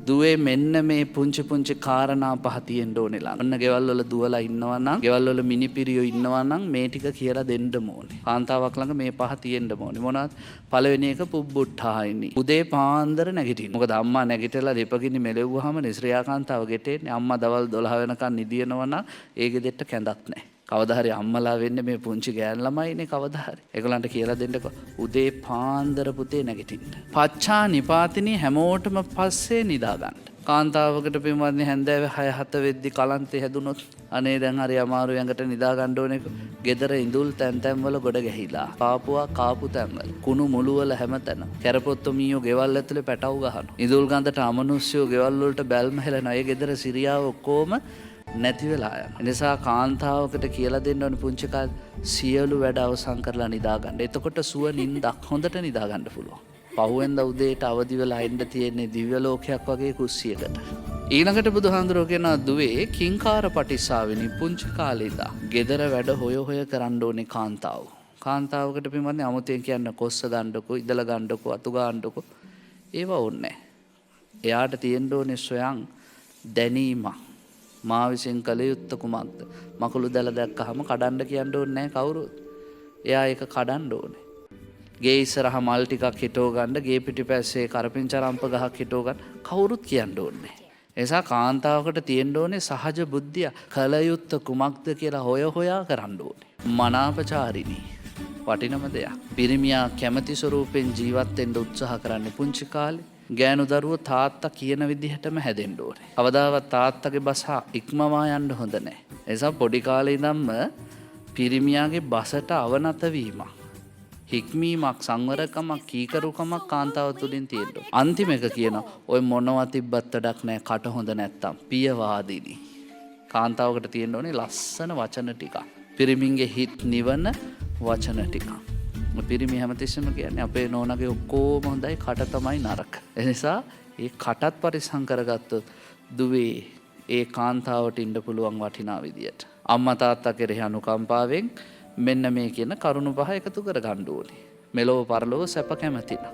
දුවේ මෙන්න මේ පුංචි පුංචි කාරණා පහ තියෙන්න ඕනේ ළඟ. ඔන්න ගෙවල් වල දුවලා ඉන්නවා නම්, ගෙවල් වල මිනිපිරියෝ ඉන්නවා නම් මේ ටික කියලා දෙන්න ඕනේ. කාන්තාවක් ළඟ මේ පහ තියෙන්න ඕනේ. මොනවද? පළවෙනි එක පුබ්බුට්ඨායිනි. උදේ පාන්දර නැගිටින්න. මොකද අම්මා නැගිටලා දෙපගිනි මෙලෙව්වහම නිස්ත්‍රියා කාන්තාව ගෙටෙන්නේ. අම්මා දවල් 12 වෙනකන් නිදියනවා නම් ඒ ගෙදෙට්ට කැඳක් නැහැ. කවදා හරි අම්මලා වෙන්නේ මේ පුංචි ගෑන් ළමයිනේ කවදා හරි. ඒගොල්ලන්ට කියලා දෙන්නකෝ උදේ පාන්දර පුතේ නැගිටින්න. පච්චා නිපාතිනී හැමෝටම පස්සේ නිදා ගන්න. කාන්තාවකට පින්වත්නි හැන්දෑවේ 6 7 වෙද්දි කලන්තේ හැදුනොත් අනේ දැන් හරි අමාරු ඇඟට නිදා ගන්න ඕනේ. ගෙදර ඉඳුල් තැන් තැන් වල ගොඩ ගැහිලා. කාපුවා කාපු තැන් වල. කුණු මුළු වල හැමතැනම. කැරපොත්තු මීයෝ ගෙවල් ඇතුලේ පැටව් ගහනවා. ඉඳුල් ගඳට අමනුෂ්‍යයෝ ගෙවල් වලට බැල්ම හෙලනවා. ඒ ගෙදර සිරියාව ඔක්කොම නැති වෙලා යනවා. ඒ නිසා කාන්තාවකට කියලා දෙන්න ඕනේ පුංචි කාලේ සියලු වැඩ අවසන් කරලා නිදා ගන්න. එතකොට සුව නිින්දක් හොඳට නිදා ගන්න පුළුවන්. පහුවෙන්ද උදේට අවදි වෙලා එන්න තියෙන්නේ දිව්‍ය ලෝකයක් වගේ කුස්සියකට. ඊළඟට බුදුහාඳුරෝ කියනවා දුවේ කිංකාර පටිසාවිනි පුංචි කාලේ ඉඳන් ගෙදර වැඩ හොය හොය කරන්න ඕනේ කාන්තාව. කාන්තාවකට පින්වත්නි අමුතෙන් කියන්න කොස්ස ගන්නකෝ, ඉදල ගන්නකෝ, අතු ගන්නකෝ ඒවා ඕනේ නැහැ. එයාට තියෙන්න ඕනේ ස්වයං දැනීමක්. මා විසින් කළ යුත්ත කුමක්ද? මකුළු දැල දැක්කහම කඩන්න කියන්න ඕනේ නැහැ කවුරුත්. එයා ඒක කඩන්න ඕනේ. ගේ ඉස්සරහ මල් ටිකක් හිටව ගන්න, ගේ පිටිපස්සේ කරපිංචා රම්ප ගහක් හිටව ගන්න කවුරුත් කියන්න ඕනේ නැහැ. ඒ නිසා කාන්තාවකට තියෙන්න ඕනේ සහජ බුද්ධිය. කළ යුත්ත කුමක්ද කියලා හොය හොයා කරන්න ඕනේ. මනාපචාරිණී වටිනම දෙයක්. පිරිමියා කැමති ස්වරූපෙන් ජීවත් වෙන්න උත්සාහ කරන්නේ පුංචි කාලේ. ගෑනු දරුවෝ තාත්තා කියන විදිහටම හැදෙන්න ඕනේ. කවදාවත් තාත්තගේ බස ඉක්මවා යන්න හොඳ නෑ. ඒ නිසා පොඩි කාලේ ඉඳන්ම පිරිමියාගේ බසට අවනත වීමක්, හික්මීමක්, සංවරකමක්, කීකරුකමක් කාන්තාව තුළින් තියෙන්න ඕනේ. අන්තිම එක කියනවා ඔය මොනවා තිබ්බත් වැඩක් නෑ කට හොඳ නැත්තම්. පියවාදිනී. කාන්තාවකට තියෙන්න ඕනේ ලස්සන වචන ටිකක්. පිරිමින්ගේ හිත් නිවන වචන ටිකක්. පිරිමි හැමතිස්සෙම කියන්නේ අපේ නෝනගේ ඔක්කොම හොඳයි කට තමයි නරක. ඒ නිසා ඒ කටත් පරිස්සම් කරගත්තොත් දුවේ ඒ කාන්තාවට ඉන්න පුළුවන් වටිනා විදියට. අම්මා තාත්තා කෙරෙහි අනුකම්පාවෙන් මෙන්න මේ කියන කරුණු පහ එකතු කරගන්න ඕනේ. මෙලොව පරලොව සැප කැමති නම්.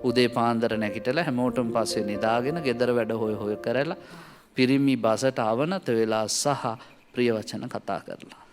උදේ පාන්දර නැගිටලා හැමෝටම පස්සේ නිදාගෙන ගෙදර වැඩ හොය හොය කරලා පිරිමි බසට අවනත වෙලා සහ ප්‍රිය වචන කතා කරලා.